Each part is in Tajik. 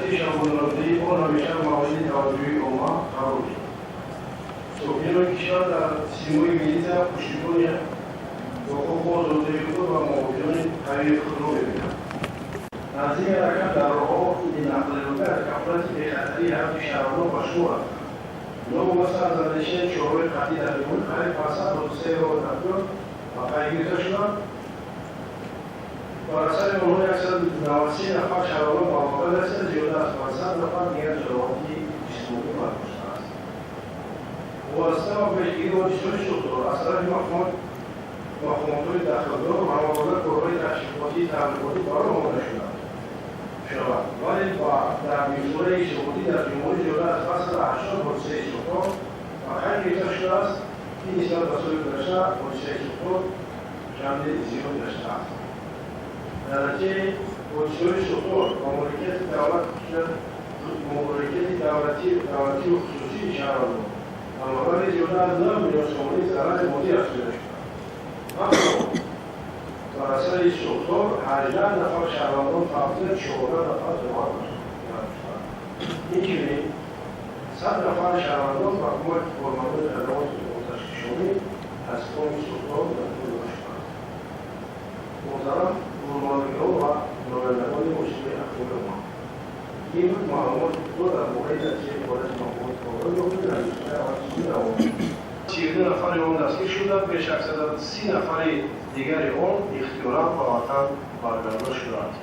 Вазъияти шабонарӯзии он ҳамеша мавриди таваҷҷӯҳи омма қарор гирифт. Сокинони кишвар дар симои милитсия пуштибони ҳуқуқу озодиҳои худ ва муҳофизони қавии худро мебинанд. Танзими ҳаракат дар роҳҳо, нақлиётӣ аз кафолати бехатарии ҳаёти шаҳрвандон ба шумор рафтанд. Новобаста аз андешаи чораҳои қатъӣ дар ҷумҳурӣ қариб 500 ҳодисаи роҳи нақлиёт ба қайд гирифта шуданд. Бар асари онҳо 193 нафар шаҳрвандон ба ҳалокат расида, зиёда аз 500 нафар дигар ҷароҳати ҷисмонӣ бардоштааст. Вобаста ба пешгирии ҳодисаҳои сӯхтор аз тарафи мақомотҳои дахлдор ҳамагона корҳои ташрифотии таблиғотӣ ба роҳ монда шавад, вале дар миқдори ҳисоботӣ дар ҷумҳурӣ зиёда аз 580 ҳодисаи сӯхтор ба қайд гирифта шудааст, ки нисбат ба соли гузашта ҳодисаи сӯхтор чанде зиёд гаштааст. Дар натиҷаи ҳодисаҳои сӯхтор ба моликияти давлатию хусусии шаҳрвандон ба маблағи зиёда аз 9 миллион сомонӣ зарари моддӣ афзуда шудааст. Ҳамзамон бар асари сӯхтор 18 нафар шаҳрвандон фавтида, 14 нафар ҷароҳат бардоштанд. Инчунин 100 нафар шаҳрвандон ба кӯмаки кормандони хадамоти оташнишонӣ аз коми сӯхтор наҷот дода шуданд. Муҳтарам гурмангиҳо ва намояндагони воситаи ахбори омма, ин буд маълумоти худро дар бораи натиҷаи фаъолияти мақомоти корҳои дохилӣ дар нусхаи аввали соли равон. 32 нафари он дастгир шуда, беш аз 130 нафари дигари он ихтиёран ба ватан баргардонида шудаанд.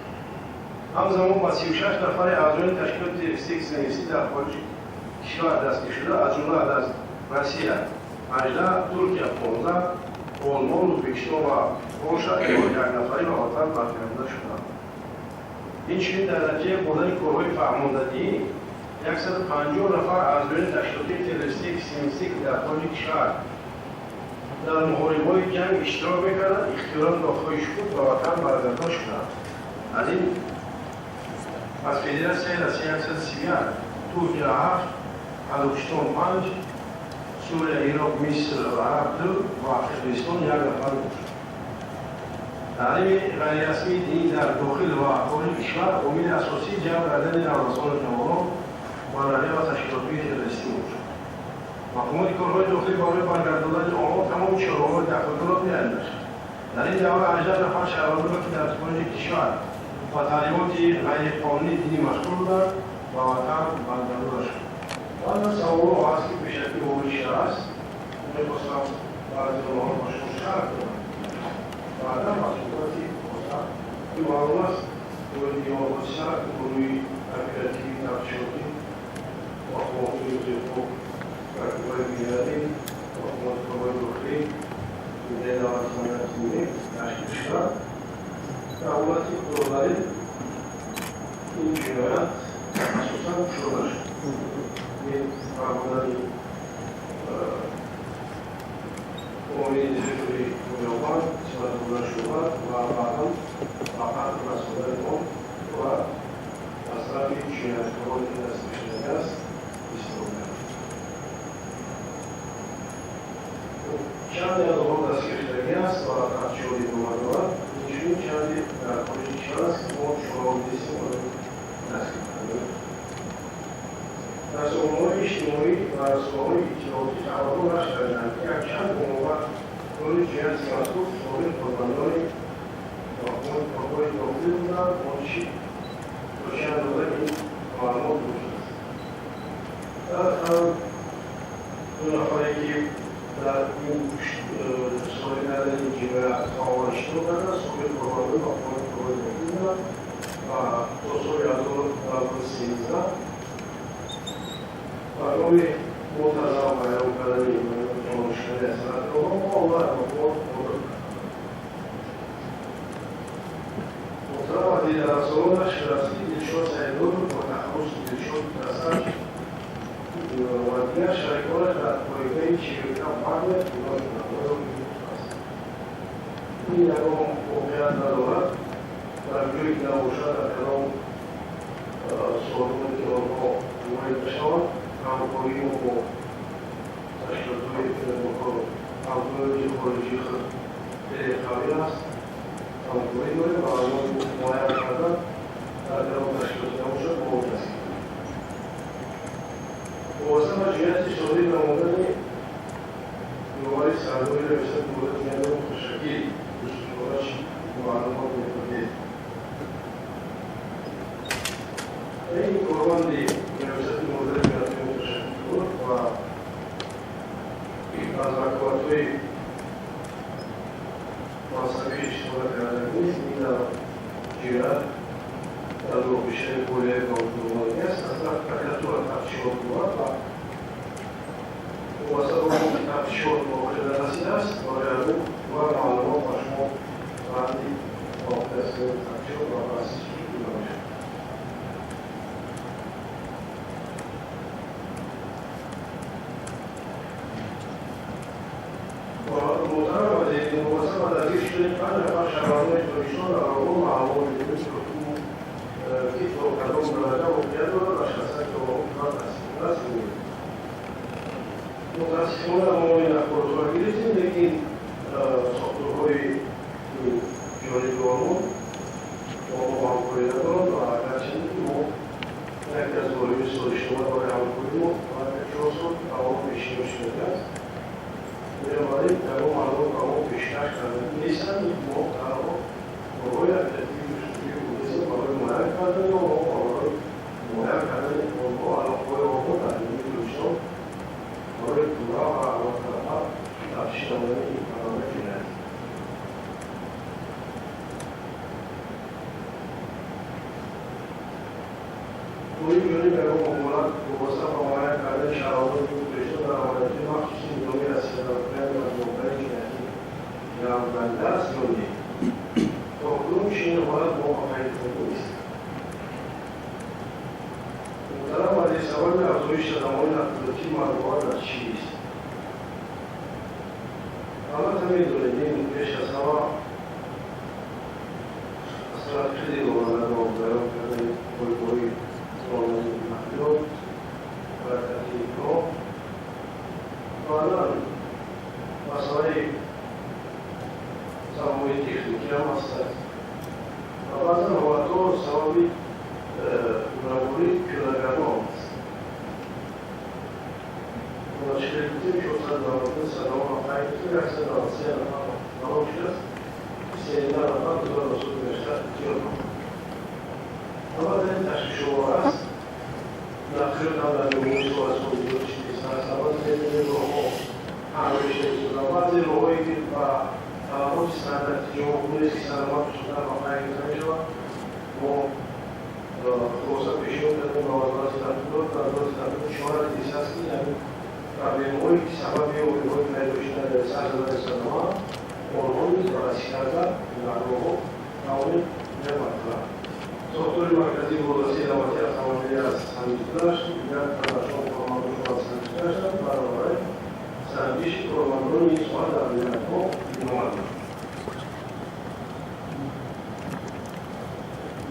Ҳамзамон ба 36 нафари аъзои ташкилоти террористии экстремистӣ дар хориҷи кишвар дастгир шуда, аз ҷумла аз Россия 18, Туркия 15, Олмон, Ӯзбекистон ва Полша як нафари ба ватан баргардонида шуданд. Инчунин дар натиҷаи бурдани корҳои фаҳмондадиҳӣ 150 нафар аъзоёни ташкилоти террористии экстремистӣ, ки дар хориҷи кишвар дар муҳорибаҳои ҷанг иштирок мекарданд, ихтиёран ба хоҳиши худ ба ватан баргардонида шуданд. Аз ин аз Федератсияи Россия 131, Туркия 7, Қазоқистон 5, Сурия, Ироқ, Миср ва Араб 2 ва Қирғизистон як нафар бошад. Таълими ғайрирасмии динӣ дар дохил ва хориҷи кишвар омили асосии ҷалб кардани наврасону ҷавонон ба равия ва ташкилотҳои террористӣ мебошад. Мақомоти корҳои дохилӣ барои баргардондани онҳо тамоми чораҳои дахлдорро меандешад. Дар ин давра 18 нафар шаҳрвандонро, ки дар хориҷи кишвар ба таълимоти ғайриқонунии динӣ машғул буданд, ба ватан баргардонида шуданд. Баъзан саволҳо ҳаст, ки пешакӣ ворид шудааст, мехостам баъзе онҳоро ба шумо шарҳ додам. Баъдан ба суҳбати хоса маълум аст, оиди он ҳодиса гурӯҳи оперативии тафтишотӣ, мақомоти ҳуқуқ, прокурори генералӣ, мақомоти корҳои дохилӣ, Кумитаи давлатии амнияти миллӣ ташкил шуда. Дар ҳолати худодарӣ ин ҷиноят асосан кушода шуд. Ин фармондани муовини директори Комёбанк, Симатулла шӯъба ва баъдан ба қатл расондани он ва аз тарафи ҷинояткороне, ки дастгир аст, истифода кард. Чанде аз онҳо дастгир шудагӣ аст ва тафтишот идома дорад. Инчунин чанде дар хориҷи кишвар аст, ки мо чораҳо дидем барои дастгир кардани. Дар сомонаҳои иҷтимоӣ ва расонаҳои иттилоотӣ хабарҳо нашр карданд, ки якчанд гумонбар роли ҷинояти мазкур собиқ кормандони мақомоти корҳои дохилӣ буданд. Он чи то чӣ андоза ин маълумот дуруст аст? Дар ду нафаре, ки дар ин содир кардани ҷиноят фаъолан иштирок карданд, собиқ кормандони мақомоти корҳои дохилӣ буданд ва то соли 2013 барои мунтазам вайрон кардани ҷоншинии санъати онҳо онро аз мақомот озод карданд. Муҳтарам вазири, дар расонаҳо нашр шудааст, ки Дилшод Саидмуродов бо тахаллуси Дилшод Красавч ва дигар шариконаш дар пойгоҳи ЧВК Вагнер зиндон шуданд. Оё ин дуруст аст? Ин ягон воқеият надорад. Дар ҷое ки набошад, дар кадом созмоне ки онҳо ворид мешаванд, ҳамкории мо бо ташкилотҳои ҳамкориҳои хориҷии худ хеле қавӣ аст. Ҳамкорӣ дорем ва онҳо муайян кардан, дар кадом ташкилоте набошад, мо дастгир. ҷиҳати содир намудани ёвари сардори раёсати давлати миёнаи муташаккил дустдораш маълумот медодед. Ин корманди раёсати давлати миёнаи муташаккил буд ва аз ваколатҳои мансабӣ истифода карда нест. Ин дар ҷиҳат дар муқобишаи болияи ба вуҷуд омадагӣ аст. Аз тарафи прокуратура тафтишот дорад ва вобаста ба он ки тафтишот ба охир нарасидааст, барои ҳамин ва маълумот ба шумо баъди ба охир расидани тафтишот ва таъсис дода мешавад. Муҳтарам вазир, вобаста ба дастгир шудани 5 нафар шаҳрвандони Тоҷикистон дар Роғун маълумот медиҳем, ки то кадом дараҷа воқеият дорад ва шахсияти онҳо тасдиқ аст. Мутаассифона мо ин ахборотро гирифтем, лекин сохторҳои ҷонибдорон бо мо ҳамкорӣ надоранд ва агарчанде ки мо яке аз вориди созишнома барои ҳамкорӣ мо 4 сол аввал пешниҳод шудааст. Бинобар ин ягон маълумот ба мо пешкаш карда нестанд. Мо танҳо корҳои оперативии ҷустуҷӯӣ бурдастем барои муайян кардани онҳо ва барои муайян кардани онҳо алоқаҳои онҳо дар ҷумҳурии Тоҷикистон барои пурра ва алоқатарафа тафтиш намудани ин парвандаи ҷиноятӣ. Бо ин ҷониб ягон муҳолат вобаста ба муайян кардани шаҳрвандони ҷумҳурии Тоҷикистон дар амалиётҳои махсуси низомии Россия дар Украина ва ҷавобгарии ҷиноятӣ ҷалб гардидааст ё не? То кунун чунин ҳолат мо ба қайд гирифта нест. Муҳтарам вазир, сабаби афзоиши садамаҳои нақлиётии марговар дар чист? Албатта медонед, ин пеш аз ҳама аз тарафи хеле ронандагон баён кардани пойгоҳи ронандагии нақлиёт, ҳаракати роҳ, баъдан масъалаи сабабҳои техникӣ ҳам ҳастанд ва баъзан ҳолатҳо сабаби гуногунии пиёдагардон аст. Чизе гуфтем, 492 садама қайд гирифтем, 193 нафар ҳалок шудааст, 39 нафар 1908 зиёд. Албатта ин ташвишовар аст. Нақлиёт ҳам дар ҷумҳурии сол аз соли зиёд чиз аст. Албатта медонем роҳҳо ҳамеша истоданд. Баъзе роҳҳое ки ба талаботи стандартӣ ҷавобгӯ нест, ки садама бисёртар ба қайд гирифта мешавад, мо хулоса пешниҳод кардем ба вазорати нақлиёт. Вазорати нақлиёт ишора дидааст, ки ҳамин проблемаҳое ки сабаби оилаҳои пайдо шудан дар сар задани садама, онҳо низ баррасӣ карда дар роҳҳо тавонем мебаранд. Сохтори марказии боздиҳии давлатии автомобилӣ аз санҷида шуд, дигар талабашон кормандоншон аз санҷида шуданд, баробари санҷиши кормандони ин соҳа дар вилоятҳо идома дорад.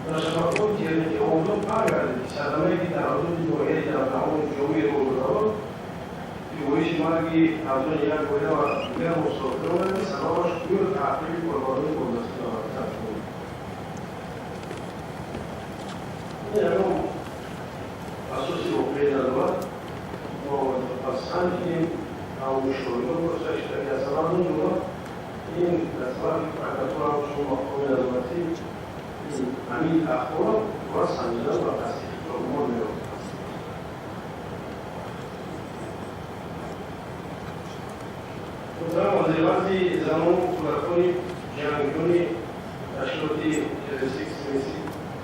Дар шабакаҳои интернетӣ омӯзон паҳн гардид, ки садамае ки дар ҳудуди ноҳияи Давдаҳони ҷомеи роҳ ки боиси марги аъзои як оила ва дигар мусофирон гардид, сабабаш гӯё таъқиби кормандони боздиҳии давлатии автомобилӣ. Ин ягон асоси воқеӣ надорад. Мо аз санҷидем, мушоҳидот гузашта, ки аз ҳамон ҷумла ин аз тарафи прокуратура ҳамчун мақоми назоратӣ ҳамин ахборро пурра санҷидан ва тасдиқро гумон меёбад. Муҳтарам вазир, баъзи занону кӯдакони ҷангҷӯни ташкилоти террористӣ экстремистӣ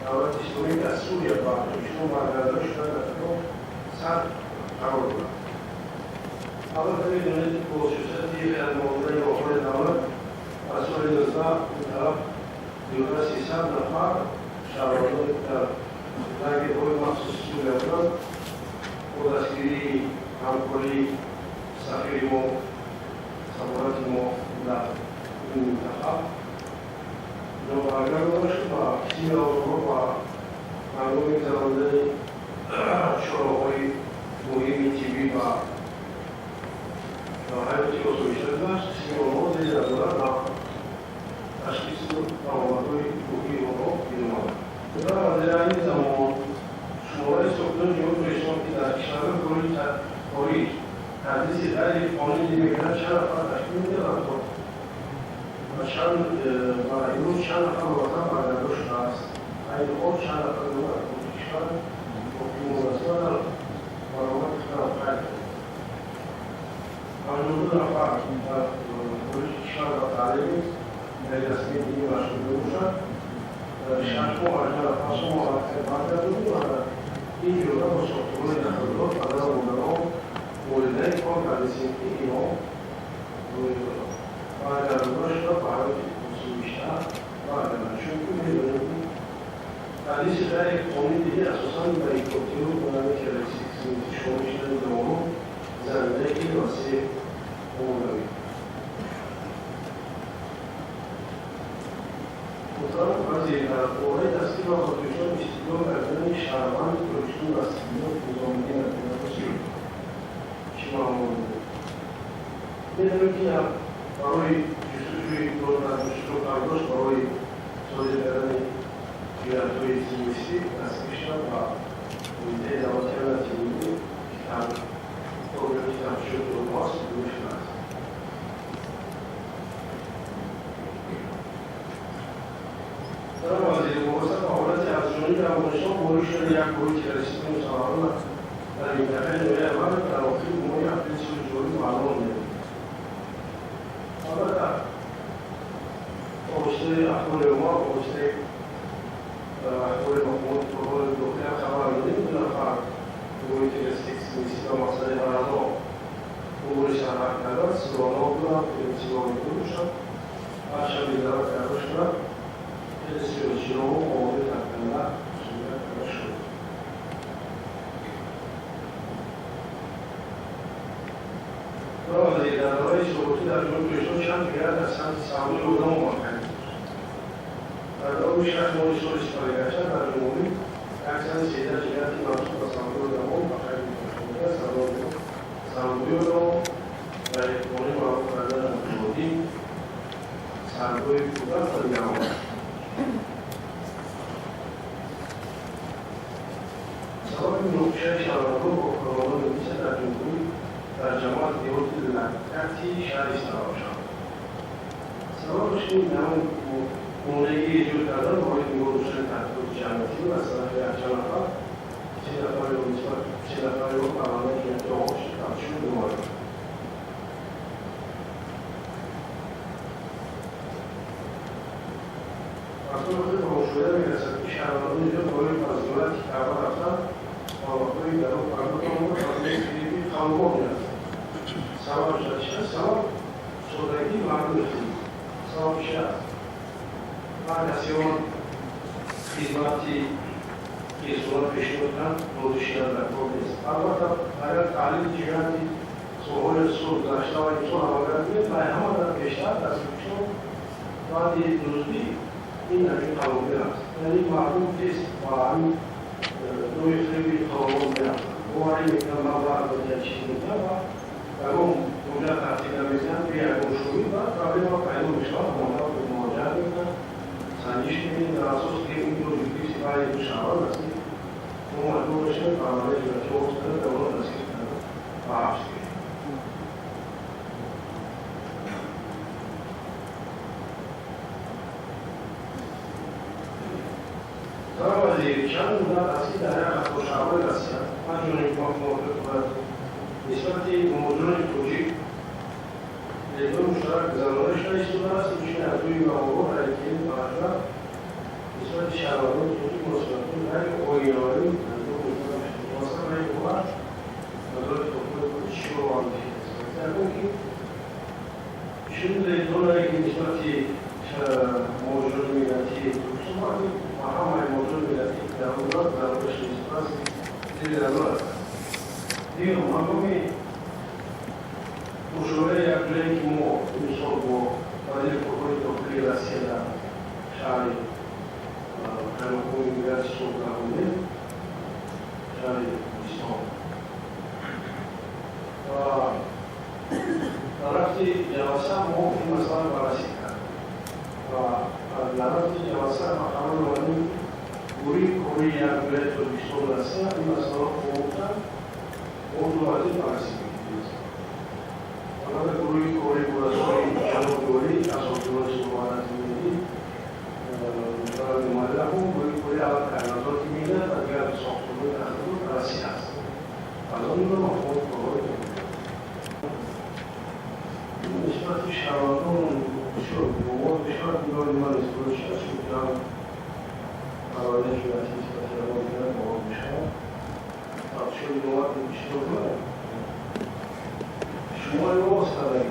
давлати исломӣ аз Сурия ба Тоҷикистон баргардон шуданд, дар кадом сатҳ қарор доранд? Албатта медонед, бо сиёсати ғайрмуомилаи роҳбари давлат аз соли 19 ин тараф зиёда 300 нафар шаҳрвандоне ки дар лагерҳои махсуси Сурия буданд, бо дастгирии ҳамкории сафири мо, сафорати мо дар ин минтақа баргардонда шуд ва қисми онҳо ба ҳангоми гузарондани чораҳои муҳими тиббӣ ба ҳаёти осоишта гузашт, қисми онҳо зери назорат ва ташхису аломатҳои рӯҳии онҳо идома дорад. Дар вазир, айни замон шумораи сокинони ҷумҳурии Тоҷикистон, ки дар кишварҳои кории تدریس غیر قانونی میکرد چند نفر تشکیل میدادند و چند و امروز چند نفر وطن برگردان شده است. این حال چند نفر از کشور باقی مانده در برآمد خود قید کردند. 52 نفر در خارج کشور و تعلیم غیررسمی دینی مشغول میباشند. در 6 ماه 18 نفر ما برگرداندیم و در این جوره با ساختمان دخل‌دار پدر و مادران والدین کار کردیم که اینها برگردانده شده به حیات بیشتر برگردند. چون که می‌دونیم که تدریس غیر قانونی دیگه اساساً به افراطی و به تروریستی شامل شدن جوانان زمینه خیلی وسیع آماده. محترم وزیر، در باره دستگیر و خاطرنشان استدلال کردن شهروند تاجیکستان و سیاه نظامی نتیجه چی معمول بود؟ می‌دونیم که برای جستجوی جستجو برداشت برای صادر کردن جنایت‌های تروریستی دستگیر شد و کمیته دولتی نتیجه که تحقیق شد شده است. وزیر، وابسته به حالت ارزشمندی در افغانستان وارد شدن یک گروه تروریستی مسلحانه در منطقه نوعی اول در آخر ماه اپریل سال جاری معلوم نمود. البته با واسطه اخبار ما، با واسطه اخبار مقامات قربان داخلی هم خبر میدیم دو نفر گروه تروریستی به مقصد غرضا عبور سرحد کردن، سلاح‌ها بودند، سلاح می‌فروشند، هرچند بی‌ضرر کرده شدند. سیاسی رو آماده تقریبا صورت کرده شد. وزیر، در دوره ثباتی در جمهوری تاجیکستان چند جنایت از سمت سودای آدم موفق بود. در دوام 6 ماه سال سپری گشته در جمهوری 113 جنایت منسوب به سودای آدم به قید گرفته شده. سودای آدم و الکترونی معروف کردن متعادی، سودای کودک و دیگران. سبب مناقشه شهروندان با کارمندان پلیس در جمهوری در جماعت دهات لکتی شهر استراوشان. سببش این همان گونگی ایجاد کردن برای نگاه داشتن تحقیقات جمعیتی و از طرف چند نفر سه نفر رو نسبت سه نفر رو پرونده جنایتی آغاز شد تفتیش دوباره. وقتی به مشاهده می‌رسد که شهروندان زیاد برای زیارت کعبه رفتن حالتهای در آن پرداخت آمده و از فریبی قلبان می‌رفتند. سببش در چیست؟ سبب سادگی مردم خیلی. سبب چی است؟ هر کسی آن خدمتی که صورت پیشنهاد کرد راضی شدن در کار نیست. البته اگر تحلیل جنایتی سالهای سال گذشته و امسال هم اگر بگیریم، همه در بیشتر دستگیر شد بعد دزدی این همین قوانین است. یعنی مردم تیز با همین نوع فریبی قوانین می‌رفتند. باوری می‌کنن مبلغ به یک چیز می‌کنن و اون مدت ترتیب نمی‌زنن توی یکم شویی و پرابلم پیدا می‌شود. مادر به مراجعه می‌کنن، سنجش می‌کنن در اساس که این دو جوری برای دو شهروند است ما مجبور می‌شویم پرونده جنایتی باز کنیم و اونها دستگیر کنیم و حبس کنیم. وزیر، چند مدت است که در یک خطا شهرهای روسیه از جانب مقامات نسبت مهاجران تاجیک اقدام مشترک گذرانده شده ایستاده است. اینچنین از روی مقامات حرکتی مهاجرت نسبت شهروندان تاجیک مناسبت‌های غیر آیین‌آمیز انجام می‌دهند. مثلا این حکومت وزارت داخل خود چی رو اندیشیده است؟ که چون اقدام که نسبت مهاجران ملتی ترکستان و همه مهاجران ملتی در آن گزارش است زیر نظر است. دیگه هنگامی مشاوره یک که ما امسال با وزیر کارهای داخلی روسیه در شهر قایمقام ملت صحبت کردیم، شهر گلستان، و در رفت جلسه ما این مسئله بررسی کردیم و در رفت جلسه ما قرار دادیم گروه کاری یک ولایت تاجیکستان روسیه این مسئله را آموختن و دو وزیر بررسی می‌کنیم. ҷумла мақомоти корҳои нисбати шаҳрвандон бисёр бовар мешавад. Нигоҳи ман нисбати чи аст, чунки ҳам парвандаи ҷиноятӣ нисбати ягон дигар бовар мешавад. Бахшҳои ҷиноят иштирок дорад. Шумо оғоз кардаед.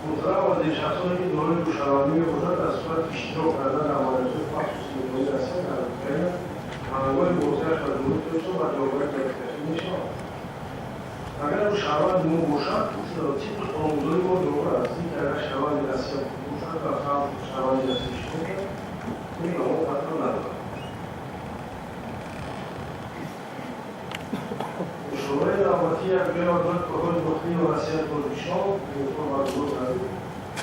Муҳтарам вазир, шахсоне ки дорои душаҳрвандӣ мебошанд, дар сурати иштирок кардан дар амалиётҳои махсуси низомии Россия дар Украина ҳангоми бозгашт ба Ҷумҳурии Тоҷикистон ба ҷавобгарӣ кашида мешаванд. Агар ӯ шаҳрванди мо бошад, тибқи қонунгузории мо ҷавобгар аст. Ин ки агар шаҳрванди Россия бошад ва шаҳрванди Россия иштирок кард, ин ба мо фарқ надорад. Шӯрои давлатӣ якҷоя вазорати корҳои дохилии Россия Тоҷикистон имкон баргузор кардем,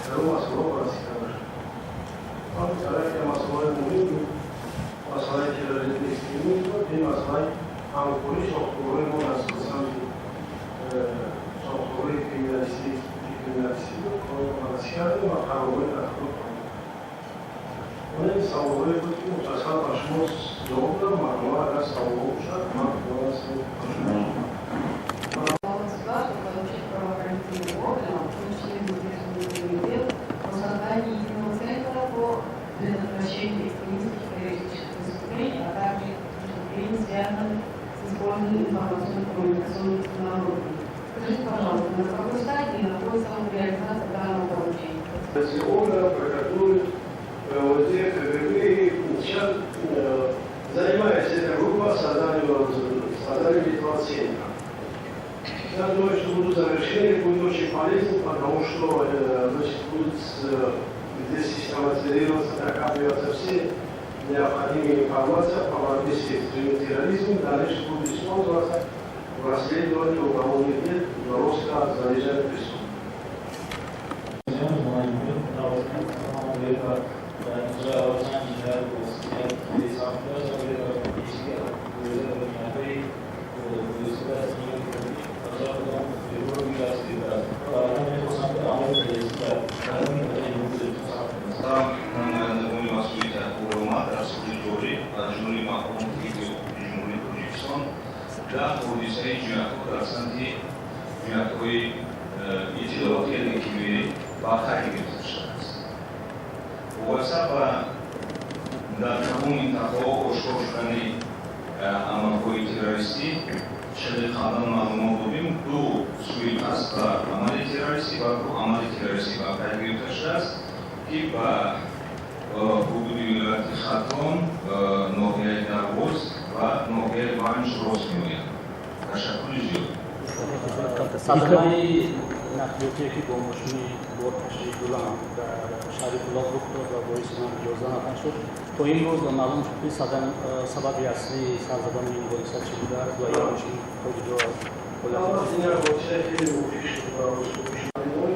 дар он масъалаҳо баррасӣ карда шуд. Яке масъалаҳои муҳим масъалаи терроризми экстремизм буд, ин масъалаи ҳамкории сохторҳои мо дар самти сохторҳои криминалистӣ буд. Онро баррасӣ кардем ва қарорҳои дар худ. Он саволҳое буд, ки мухтасар ба шумо ҷавоб додам. Марҳамат, агар саволҳо бошад, ман Сюда, чтобы поручить правоохранительным органам, в том числе Министерству внутренних дел, о создании единого центра по предотвращению экстремистских и террористических преступлений, а также преступлений, связанных с использованием информационно-коммуникационных технологий. Скажите, пожалуйста, на какой стадии находится реализация данного поручения? Органов, прокуратуры, МВД, КГБ. И сейчас занимается эта группа созданием этого центра. Я думаю, что будут завершения, будет очень полезно, потому что, значит, будет здесь систематизироваться, накапливаться все необходимые информация по борьбе с экстремизмом, терроризмом, дальше будет использоваться в расследовании уголовных дел для розыска задержанных преступников. Намояндагони масъули таҳқиқоромад дар соли ҷорӣ аз ҷониби мақомоти ҳифзи ҳуқуқи Ҷумҳурии Тоҷикистон дар ҳодисаи ҷиноятҳо дар самти ҷиноятҳои иттилоотӣ, яъне киберӣ, ба қайд гирифта шудааст. Вобаста ба дар кадом минтақаҳо ошкор шудани амалҳои террористӣ, шаби қаблан маълумот додем, ду суиқасд ба амали террористӣ ва ду амали террористӣ ба қайд гирифта шудааст, ки ба ҳудуди вилояти Хатлон, ноҳияи Дарвоз ва ноҳияи Ванҷ рост меояд. Ташаккури зиёд. Садамаи нақлиётие, ки бо мошини боркашии Дулан дар шаҳри Кӯлоб рух дод ва боиси марги 11 нафар шуд, то имрӯз маълум шуд, ки сабаби аслии сар задани ин ҳодиса чӣ будааст ва ин мошин то куҷо ҳолати ин ҳодиса хеле муфид шуд ва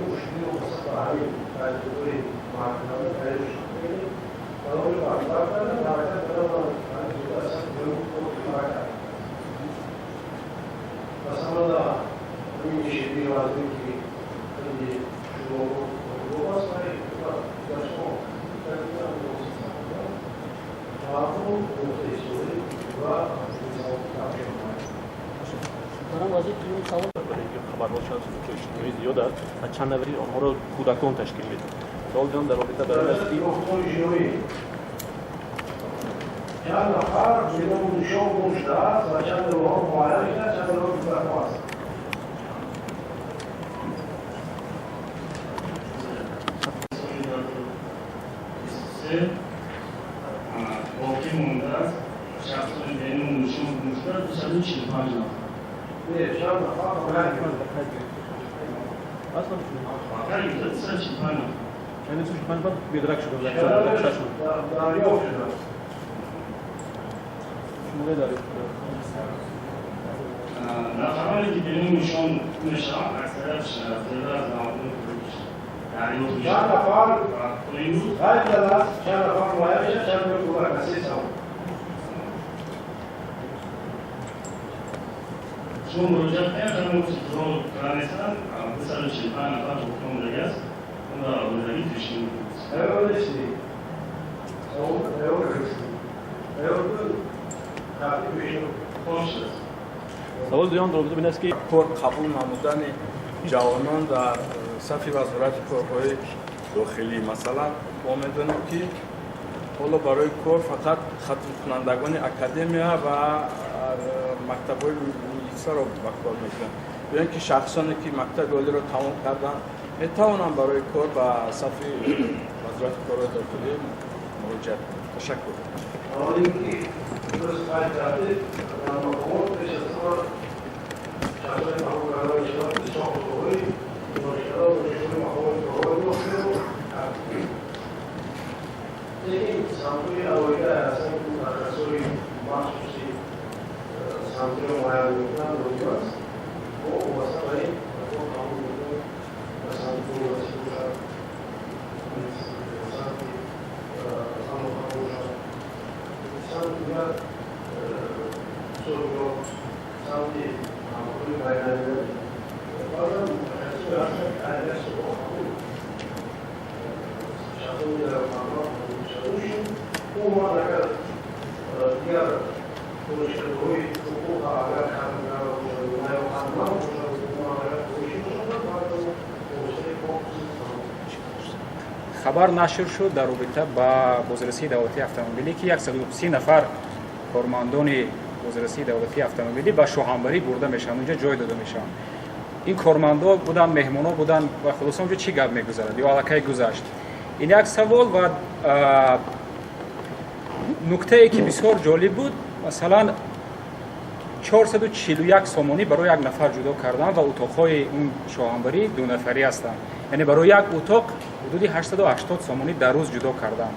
мушкили ба ҳамин таҷрибаи маҳкама тайёр шуд. Барои барқарор кардан ҳаракат кардам, ҳаракат. Масалан, ҳамин шиби вазне, ки хеле шумо аст, ва савол хабарҳо чанд шабакаҳои иҷтимоӣ зиёд аст ва чанд нафари онҳоро кӯдакон ташкил медиҳанд. Савол ҷон дар робита бар ин аст, ки чанд нафар беному нишон гум шудааст ва чанд онҳо муайян шуда, чанд онҳо кӯдакҳо ҳастанд. Се боқӣ мондааст шахсони беному нишон гум шуда 245 нафар. Не, чанд нафар Фақат 245 нафар. Яъне 245 нафар бедарак шуда. Дарёфт шудааст. Шумораи дарёфт шуда. Нафароне, ки беному нишон мешаванд, аксариятш зиёда аз 99 дарёфт Чанд нафар мешаванд. То имрӯз ғайб задааст, чанд нафар муайян мешавад, чанд нафар кӯдак аст. Се савол. Шумо муроҷиат кунед, ҳамон цифрро нестанд, 245 нафар боқӣ мондагӣ аст, он дар алоҳидагӣ пешниҳод мекунад. Тайёр нестӣ? Савол тайёр нестӣ. Савол дуюм дар робита бо ин аст, ки кор қабул намудани ҷавонон дар сафи Вазорати корҳои дохилӣ. Масалан, мо медонем, ки ҳоло барои кор фақат хатмкунандагони академия ва мактабҳои милисаро ба кор мекунанд, ё ин ки шахсоне, ки мактаби олиро тамом карданд, метавонанд барои кор ба сафи Вазорати корҳои дохилӣ муроҷиат кунанд. Ташаккур. Аввал ин ки дуруст қайд кардед, дар мақомот пеш аз ҳама шахсони қабул карда мешаванд, ки сохторҳои донишкада, донишгоҳи мақомоти корҳои дохилиро. Лекин самтҳои алоҳида ҳастанд, ки мутахассисои махсуси самтиро муайян мекунанд, лозим аст. Мо вобаста ба ин кор қабул мекунем, ба самти васил бошад, самти саноат бошад, самти дигар иқтисодиёт, самти ҳамкории байналмилалӣ. Баъзан мутахассисое ҳастанд, ки айни соҳа қабул, шахсони лаёқатманд қабул мешаванд. Умуман, агар дигар донишкадаҳои ҳуқуқ агар хатм карда бошад, лаёқатманд бошад, умуман агар хоҳишӣ бошад, баъд воситаи конкурси. Хабар нашр шуд дар робита ба бозрасии давлатии автомобилӣ, ки 130 нафар кормандони бозрасии давлатии автомобилӣ ба шоҳамбарӣ бурда мешаванд, унҷо ҷой дода мешаванд. Ин кормандо буданд, меҳмоно буданд ва хулоса, онҷо чӣ гап мегузарад ё аллакай гузашт? Ин як савол. Ва нуктае, ки бисёр ҷолиб буд, масалан, 441 сомонӣ барои як нафар ҷудо карданд ва утоқҳои он шоҳамбарӣ дунафарӣ ҳастанд, яъне барои як утоқ ҳудуди 880 сомонӣ дар рӯз ҷудо карданд.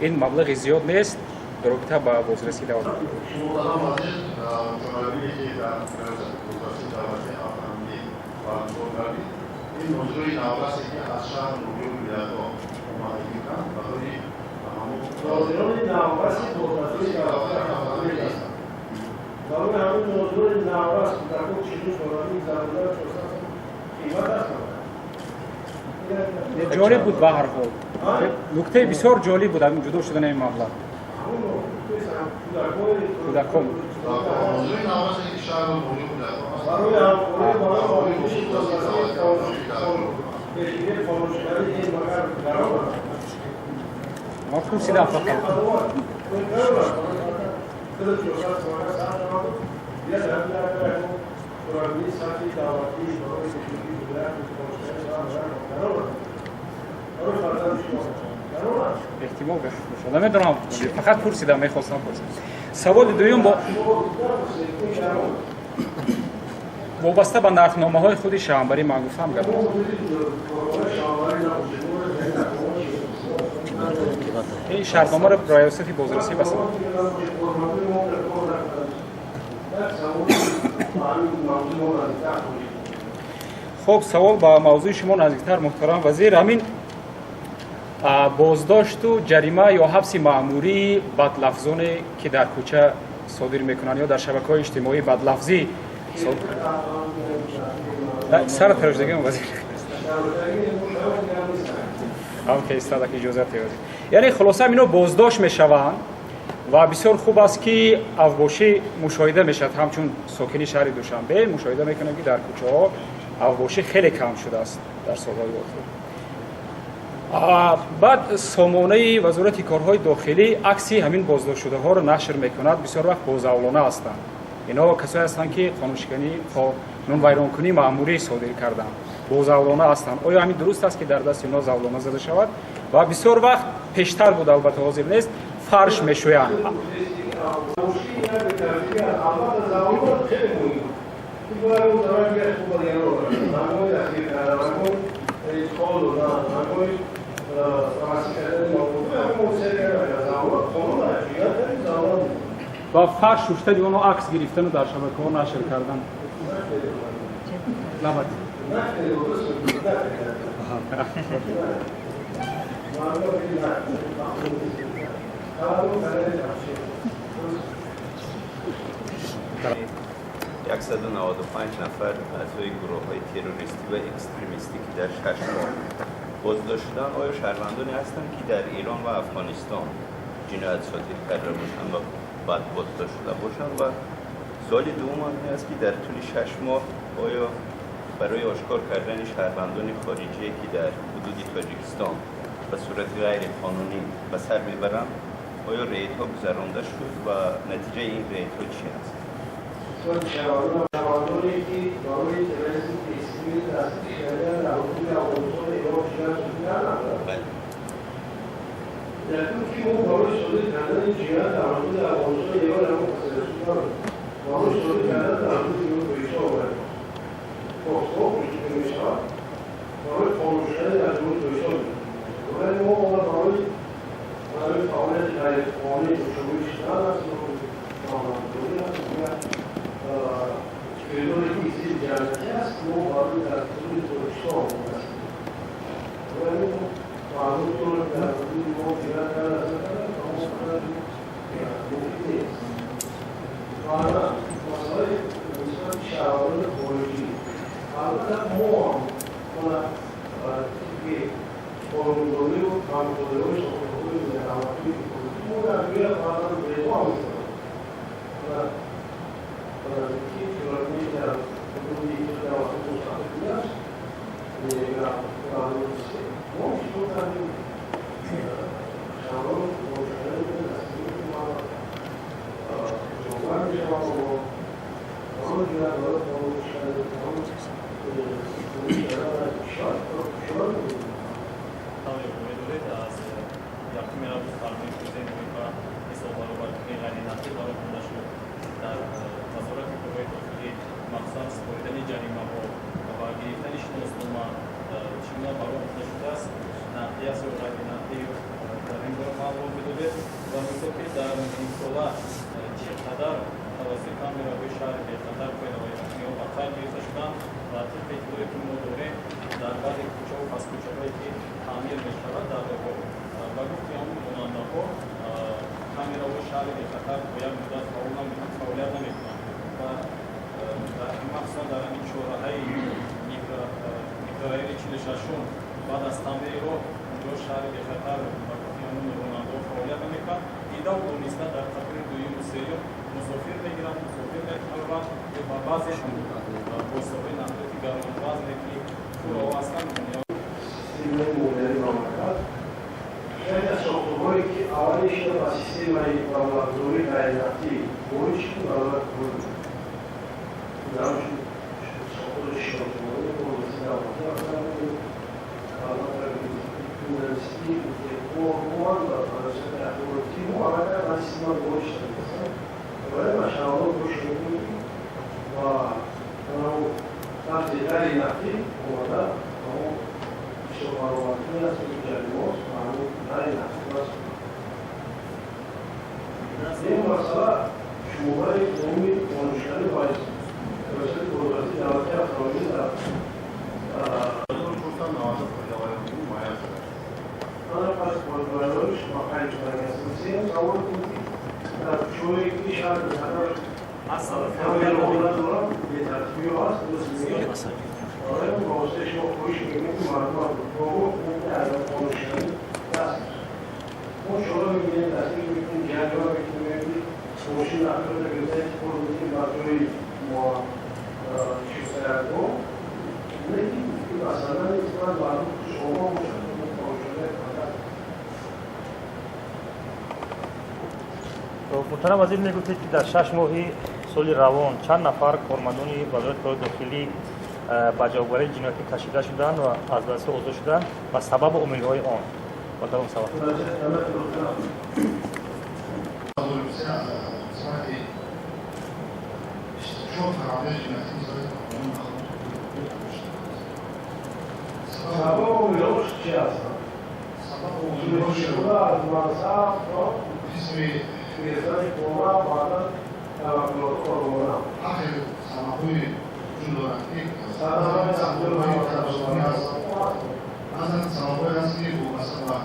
Ин маблағи зиёд нест дар робита ба бозрасии давлат? Муҳтарам вазир, чорабине, ки дар бозрасии давлатии автомобилӣ баргузор гардид, ин нозирои наврасе, ки аз шаҳр, ноҳияу вилоятҳо омадагӣ буданд, барои Нозирони навраси бозрасии давлатии автомобилӣ ҳастанд. Барои ҳамин нозирони наврас кӯдакон чилу солагӣ зарурат 400 сом қимат аст. Ҷолиб буд, ба ҳар ҳол нуктаи бисёр ҷолиб буд ҳамин ҷудо шудани ин маблағ. Кӯдакон. Нозирои наврасе, ки шаҳру ноҳияу вилоятҳо барои ҳамкорӣ, барои омӯзиши пешгирии қонуншиканӣ ин магар гарон аст? Ман пурсидам фақат. Эҳтимол бошад, намедонам, фақат пурсидам, мехостам пурсам. Саволи дуюм вобаста ба нархномаҳои худи шаҳамбарӣ, ман гуфтам гап. Ин шартномаро раёсати бозрасӣ баст. Хуб, савол ба мавзӯи шумо наздиктар, муҳтарам вазир. Ҳамин боздошту ҷарима ё ҳабси маъмурии бадлафзоне, ки дар кӯча содир мекунанд ё дар шабакаҳои иҷтимоӣ бадлафзӣ сара тарошдагиам, вазир, ҳам иҷозат, вазир. Яъне хулоса, ино боздошт мешаванд ва бисёр хуб аст, ки авбошӣ мушоҳида мешавад. Ҳамчун сокини шаҳри Душанбе мушоҳида мекунем, ки дар кӯчаҳо авбошӣ хеле кам шудааст дар солҳои охир. Баъд сомонаи Вазорати корҳои дохилӣ акси ҳамин боздоштшудаҳоро нашр мекунад. Бисёр вақт бозавлона ҳастанд. Инҳо касое ҳастанд, ки қонуншиканӣ, қонунвайронкунии маъмурӣ содир карданд, бозавлона ҳастанд. Оё ҳамин дуруст аст, ки дар дасти инҳо завлона зада шавад? Ва бисёр вақт, пештар буд, албатта ҳозир нест, фарш мешӯянд. Ва фарш шуштани онро акс гирифтану дар шабакаҳо нашр кардан набад. 195 нафар аъзои гурӯҳҳои террористӣ ва экстремистӣ, ки дар 6 моҳ боздошт шуданд, оё шаҳрвандоне ҳастанд, ки дар Эрон ва Афғонистон ҷиноят содир карда бошанд ва баъд боздошт шуда бошанд. Ва суоли дуввум ҳам ин аст, ки дар тӯли 6 моҳ оё барои ошкор кардани шаҳрвандони хориҷие, ки дар ҳудуди Тоҷикистон ба сурати ғайриқонунӣ ба сар мебаранд, оё рейдҳо гузаронда шуд ва натиҷаи ин рейдҳо чӣ аст? Шаҳрвандоне, ки барои терроризм, экстремизм дастгир шуда, дар ҳудуди Афғонистон, Эрон ҷиноят содир накарданд. Бале. Якум, ки мо барои содир кардани ҷиноят дар ҳудуди Афғонистон, Эрон ягон касеро суд надорем. Барои содир кардан дар ҳудуди Ҷумҳурии бояд кофтҳо мешавад, барои қонуншиканӣ дар Ҷумҳурии Тоҷикистон. Вале мо омад барои фаъолияти ғайриқонунӣ душворӣ шудан аст ё маблағгузорӣ аст, дигар кирдоре, ки зидди ҷамъиятӣ аст, мо барои дар ҳудуди Тоҷикистон омода. Вале маълум дорад, дар ҳудуди мо ҷиноят карда накарда, мо қадар муфид нест. Баъдан масъалаи нисбати шаҳрвандони хориҷӣ, албатта, мо ҳам мана тибқи қонунгузорию қонунгузориҳои сохторҳои давлатии мо дар ҷоя баъдан рейдҳо ҳам мешавад, ки чорабинӣ дар ҳудуди давлати мустақил будааст, мо иштирок кардем, шаҳрвандони қонуншиканӣ дастгирӣ, ҷавобгар мешаванд барои ҷиноят, барои қонуншиканӣ, барои кишвар. Тавре медонед, аз 1 август фармони президент ба ҳисоб баробаркунии ғайринақдӣ барои хонда шуд. Дар Вазорати корҳои дохилӣ, махсусан супоридани ҷаримаҳо ва гирифтани шиноснома чӣ гуна бароҳ монда шудааст? Нақдӣ аст ё ғайринақдӣ, дар ин бора маълумот медодед. Ва мисол, ки дар нимсола чӣ қадар тавассути камераҳои шаҳри бехатар қоидавайронкуниҳо ба қайд гирифта шуданд? Ва тибқи иттилое, ки мо дорем, дар баъзе кӯчаву паскӯчаҳое, ки таъмир мешавад дар роҳҳо, ба гуфти ҳамон ронандаҳо, камераҳои шаҳри бехатар бо як муддат фаъолият намекунанд ва махсусан дар ҳамин чорраҳаи микрорайони 46-ум баъд аз таъмири роҳ онҷо шаҳри бехатар ба гуфти ҳамон ронандаҳо фаъолият намекунад. Дидаву дониста дар қатори дуюму сеюм мусофир мегиранд, мусофир мебаранд ё ба баъзе воситаҳои нақлиёти гаронвазне, ки пуров ҳастанд. Системаи молиявии мамлакат, яке аз сохторҳое, ки аввалин шуда ба системаи маблағгузории ғайринақдӣ ворид шуд, вазорати корҳои дар сохтори шиносномаи бозрасии давлатӣ, журналистӣ дар раёсати ахборотӣ мо аллакай ба система ворид шуда. Вале ба шаҳрвандон хоҳиш мекунем, ки ба тарзи ғайринақдӣ омада ба мо ҳисоббаробаркунӣ аст ё ҷаримаост, ба ҳамин ғайринақдӣ аст. Ин масъала шумораи умумии қонуншиканӣ ба раёсати бозрасии давлатии автомобилӣ дар 490 қоидавайронкунӣ муайян шудааст. Ана пас қоидавайрониш ба қайд шудагиаст. Сеюм савол ин ки дар кӯчаҳое, ки шаҳри бехатар камераҳо надоранд, бетартибиҳо ҳаст, дуруст мегӯед. Барои он ба воситаи шумо хоҳиш мекунем, ки мардум ҳуқуқи аз қонуншиканӣ даст мо чора мебинем, дастгир мекунем, ҷарима мекунем, ки мошин нақлиётро гирифта интиқол медиҳем ба ҷои шикоятгоҳ. Лекин масъала нест, бояд мардум хушогоҳ бошад, қонуншиканӣ фақат. Муҳтарам вазир, мегуфтед, ки дар 6 моҳи соли равон чанд нафар кормандони Вазорати корҳои дохилӣ ба ҷавобгарии ҷиноятӣ кашида шуданд ва аз вазифа озод шуданд ва сабабу омилҳои он ба кадом сабаб? Қисмати 24 парвандаи ҷиноятӣ нисбати кормандони мақомоти Сабабу омилҳош чи ҳастанд? Сабабу омилҳош аз мансаб то қисми гирифтани пора, баъдан таваккулотҳо романа. Ҳар сабабҳои вуҷуд дорад, ки сабабҳои коррупсионӣ аст, баъзан сабабҳое аст, ки вобаста ба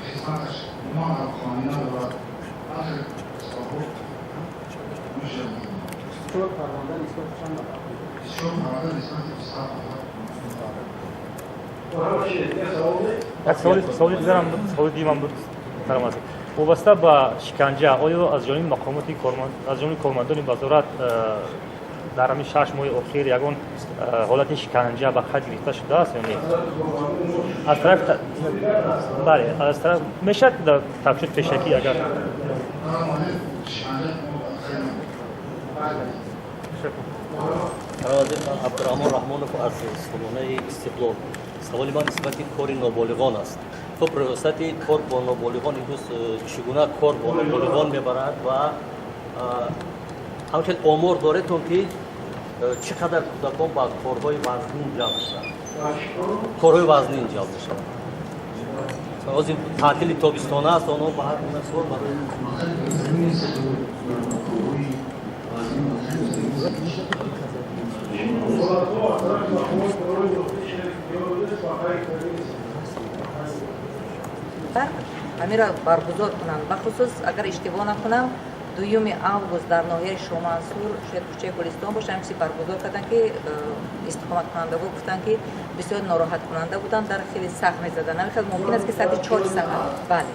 хизматаш умуман алоқамандӣ надорад. Ҳар хел сабабҳо мешавад. 24 парванда нисбати чанд нафар? 24 парванда нисбати 27 нафар. Як саволи дигарам буд, саволи дуюмам буд, муҳтарам вазир. Вобаста ба шиканҷа, оё аз ҷониби мақомоти аз ҷониби кормандони вазорат дар ҳамин 6 моҳи охир ягон ҳолати шиканҷа ба қайд гирифта шудааст ё не? Аз тараф, бале, аз тараф мешавад дар тафтишот пешакӣ агар. Абдураҳмон Раҳмонов аз сомонаи Истиқлол. Саволи ман нисбати кори ноболиғон аст. Хуб, риёсати кор бо ноболиғон имрӯз чӣ гуна кор бо ноболиғон мебарад ва ҳамчунин омор доредтон, ки чӣ қадар кӯдакон ба корҳои вазнин ҷалб мешаванд? Корҳои вазнин ҷалб мешаванд. Ҳозир таътили тобистона аст, онҳо ба ҳар гуна кор барои Ҳамира баргузор кунанд. Бахусус, агар иштибоҳ накунам, 2 август дар ноҳияи Шомансур, шояд кӯчаи Гулистон бошад, ҳамчизи баргузор карданд, ки истиқоматкунандагон гуфтанд, ки бисёр нороҳаткунанда буданд, дар хеле сахт мезаданд. Ҳамин хел мумкин аст, ки соати 4 саҳар. Бале,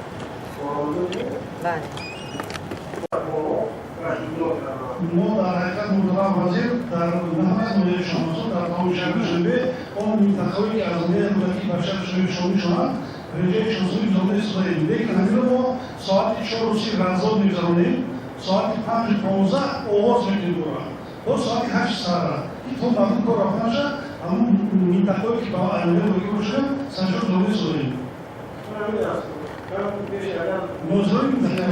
бале. Мо дар ҳақиқат, муҳтарам вазир, дар наҳоят ноҳияи Шомансур, дар тамоми шаҳри Душанбе, он минтақаҳое ки аз ноҳияи Рӯдакӣ ба шаҳри Душанбе шомил шаванд, реҷаи шиносоии гузаронида истодаем. Лекин ҳаминро мо соати 4:30 ранзод мегузаронем, соати 5:15 оғоз мекунем кора, боз соати 8 саҳара, ки то мардум кор рафта нашад, ҳамун минтақаҳое ки ба ноҳияи Рӯдакӣ бошанд, санҷор гузаронида истодаем. Нозирони минтақа.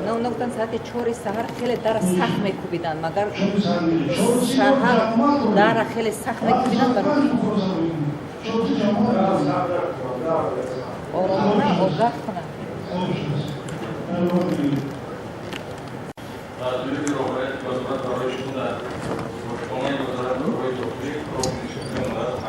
На, гуфтанд, соати 4 саҳар хеле дара сахт мекӯбиданд, магар саҳар дара хеле сахт мекӯбиданд, барои оромона огаҳ кунанд. Аз ҷониби роҳбарияти вазорат барои шумо дар бошхонаи вазорати корҳои дохилӣ хӯрок омадааст.